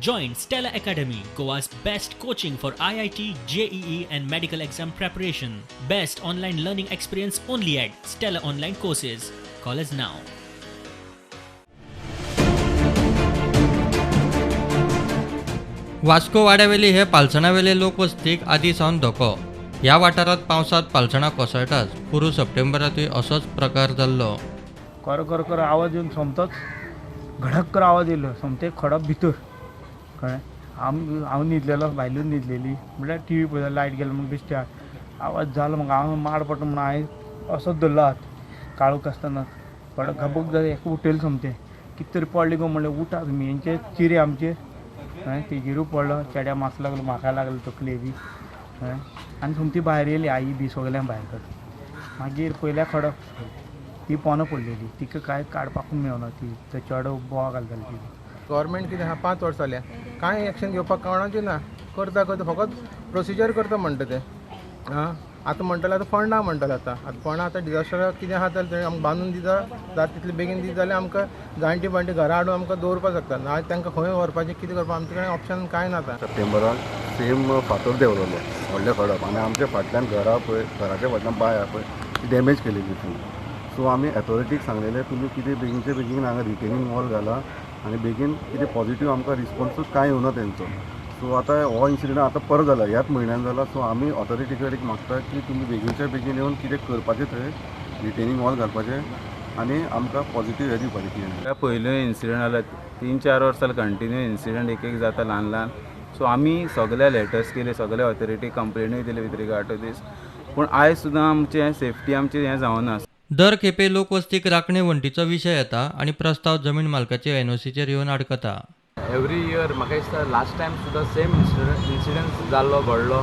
Join Stella Academy, Goa's best coaching for IIT, JEE, and medical exam preparation. Best online learning experience only at Stella Online Courses. Call us now. Vasco वाड्यावेली हे पालसणावेले लोकवस्तीक आदी सावन धोको. ह्या वाठारांत पावसांत पालसणां कोसळटाच. पोरूं सप्टेंबरांतूय असोच प्रकार जाल्लो. कर कर कर आवाज येवन सोमतोच घडक कर आवाज येयलो, सोमतें खडप भितर, कळ्ळें. हांव न्हिदलेलो, बायलूय न्हिदलेली, म्हळ्यार टिवी पळयता, लायट गेलो म्हूण बेश्टे आवाज जालो. म्हाका हांव माड पडटा म्हणून हांवें असोच धरलो हात काळोख आसतना. खडक घबक जालें, एका उठयलें सोमतें, कितें तरी पडलें गो म्हणलें, उठा तुमी. हेंचे चिरे आमचे, कळ्ळें, तेजेरूय पडलो, चेड्या मास लागलो, म्हाका लागलो तकले बी, कळ्ळें. आनी सोमती भायर येयली आई बी सगल्यांक भायर काडून. मागीर पयल्या खडप ती पोंदा पडलेली, तिका कांय काडपाकूय मेळना, ती ते चेडो बोवा घालताले ती. गव्हर्मेंट कितें आहा, 5 वर्सां जाल्या, कांय एक्शन घेवपाक कोणाचें ना. करता करता, फकत प्रोसिजर करता म्हणटा ते. आं, आतां म्हणटले आतां फंड ना म्हणटले. आतां आतां फंड, आतां डिजास्टराक कितें आहा जाल्यार तें आमकां बांदून दिता जाता तितले बेगीन दिता जाल्यार आमकां जाणटी बाणटी घरा हाडून आमकां दवरपाक शकता. ना तांकां खंय व्हरपाचें, कितें करपाक, आमचे कडेन ऑप्शन कांय ना आतां. सप्टेंबराक सेम फातर देंवलेलो, व्हडलें खडप, आनी आमच्या फाटल्यान घरा पळय, घराच्या फाटल्यान बांय आहा पळय, ती डॅमेज केलेली फूल. सो आमी ऑथॉरिटीक सांगलेलें, तुमी कितें बेगीनचे बेगीन हांगा रिटेनींग वॉल घाला आनी बेगीन कितें पॉझिटीव आमकां रिस्पॉन्सूच कांय येवना तेंचो. सो आतां हो इन्सिडंट आतां परत जाला, ह्याच म्हयन्यान जाला. सो आमी ऑथॉरिटी कडेन मागता की तुमी बेगीनच्या बेगीन येवन कितें करपाचें थंय रिटेनींग वॉल घालपाचें आनी आमकां पॉझिटीव हें दिवपाचें कितें. ह्या पयल्यो इन्सिडंट जाला, 3-4 वर्सां कंटिन्यू इन्सिडंट एक एक जाता ल्हान ल्हान. सो आमी सगळे लेटर्स केले, सगळे ऑथॉरिटी कंप्लेनूय दिले विथ रिगार्ड टू these, पूण आयज सुद्दां आमचें सेफ्टी आमचें हें जावना. दर खेपे लोकवस्तीक राखणे वण्टीचो विशय येता आनी प्रस्ताव जमीन मालकाचे एनओसीचेर येवन आडकता. एवरी इयर म्हाका दिसता लास्ट टायम सुद्दां सेम इन्सिडंट जाल्लो, घडलो.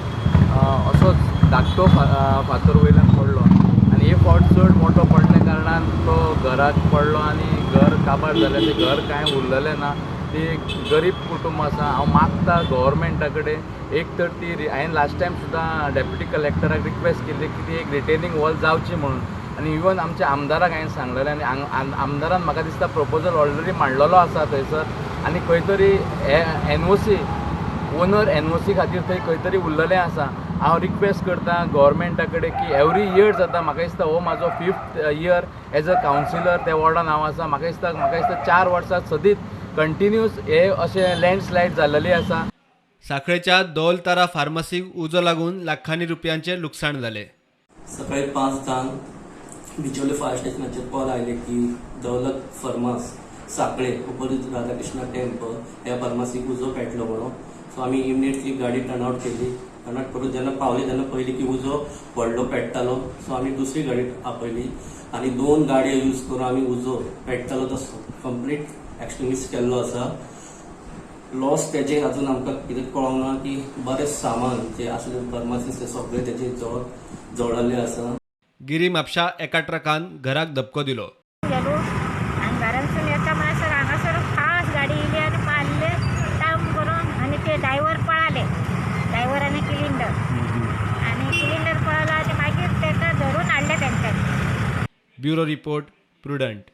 असोच धाकटो फातर वयल्यान पडलो आनी हे फावट चड मोठो पडल्या कारणान तो घराक पडलो आनी घर काबार जालें. तें घर कांय उरलेलें ना. ती गरीब कुटुंब आसा. हांव मागता गव्हर्मेंटा कडेन, एक तर ती हांवें लास्ट टायम सुद्दां डेप्युटी कलेक्टराक रिक्वेस्ट केल्ली की ती एक रिटेनींग वॉल जावची म्हणून. आनी इवन आमच्या आमदाराक हांवें सांगलेलें आनी आमदारान म्हाका दिसता प्रपोजल ऑलरेडी मांडलेलो आसा थंयसर. आनी खंय तरी एनओसी, ओनर एनओसी खातीर थंय खंय तरी उरलेलें आसा. हांव रिक्वेस्ट करता गव्हर्मेंटा कडेन की एवरी इयर जाता. म्हाका दिसता हो म्हाजो fifth year as a councillor त्या वॉर्डान हांव आसा. म्हाका दिसता 4 वर्सां सदींच कंटिन्यूस हे अशें लँडस्लायड जाल्लेली आसा. साखळेच्या दौलतारा फार्मसीक उजो लागून लाखांनी रुपयांचे लुकसाण जालें. सकाळी 9:55 बिचोले फायर स्टेशनाचेर कॉल आयले की दौलत फर्मास, साखळे, ऑपोजीट राधाकृष्ण टेम्पल ह्या फार्मासीक उजो पेटलो म्हणून. सो आमी इमिडिएटली गाडी टर्नआउट केली. टर्नआउट करून जेन्ना पावली तेन्ना पळयली की उजो व्हडलो पेट्टालो. सो आमी दुसरी गाडी आपयली आनी दोन गाडयो यूज करून आमी उजो पेट्टालो तो कंप्लीट एक्सटिंग्विश केल्लो आसा. लॉस तेजे अजून आमकां कितें कळोंक ना की बरें सामान जे आसलें फार्मासीस ते सगळें तेजे जवळ जळिल्लें आसा. गिरी म्हापशा एका ट्रकान घराक धपको दिलो. गेलो आनी घरांतसून येता म्हणसर हांगासर फास्ट गाडी येयली आनी मारले टाम करून आनी ते ड्रायव्हर पळाले, ड्रायव्हर आनी क्लिनर. आनी क्लिनर पळालो आनी मागीर ताका धरून हाडले तेंच्यांनी. Bureau report, prudent.